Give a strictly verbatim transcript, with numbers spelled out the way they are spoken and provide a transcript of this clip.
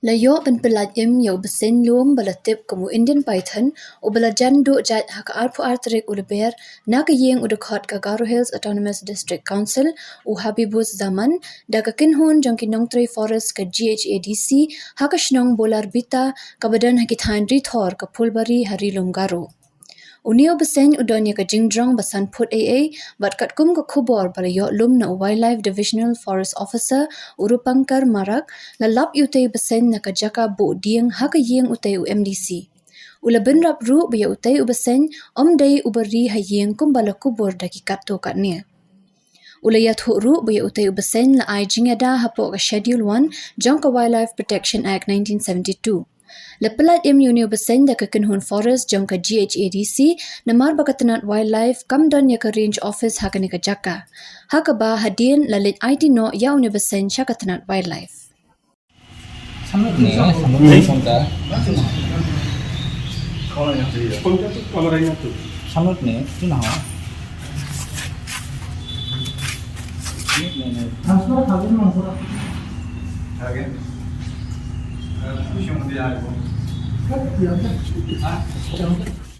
La ïoh ban pyllait im ïa u bseiñ lum ba la tip kum u Indian Python, uba la jan duh jait ha ka arphew ar tarik u Lber na ka ïing u dkhot ka Garo Hills Autonomous District Council, u Habibus Zaman, da ka kynhun jong ki nongtrei forest ka G H A D C ha ka shnong Bolarbita kaba don ha ki thaiñ Rithor ka Phulbari ha Ri Lum Garo. Une u bseiñ u don ïa ka jingjrong ba san phut eiei, bad katkum ka khubor ba la ïoh lum na u Wildlife Divisional Forest Officer u Rupankar Marak, la lap ïa utei u bseiñ na ka jaka buh dieng ha ka ïing utei u M D C. U la bynrap ruh ba ïa utei u bseiñ ym dei uba ri ha ïing kumba la kubur da ki katto katne. U la ïathuh ruh ba ïa utei u bseiñ la ai jingïada hapoh ka Schedule One jong ka Wildlife Protection Act nineteen seventy-two. La pyllait im ïa une u bseiñ da ka kynhun forest jong ka G H A D C, namar ba ka tnat wildlife kam don ïa ka range office ha kane ka jaka. Ha kaba hadien la leit aiti noh ïa une u bseiñ sha ka tnat wildlife. Samut ne, samut ne, samut ne, samut ne, tu na. Transfer kagin mang pura. Kagin. Eh, bisa mesti ada. Kan dia kan. Ah.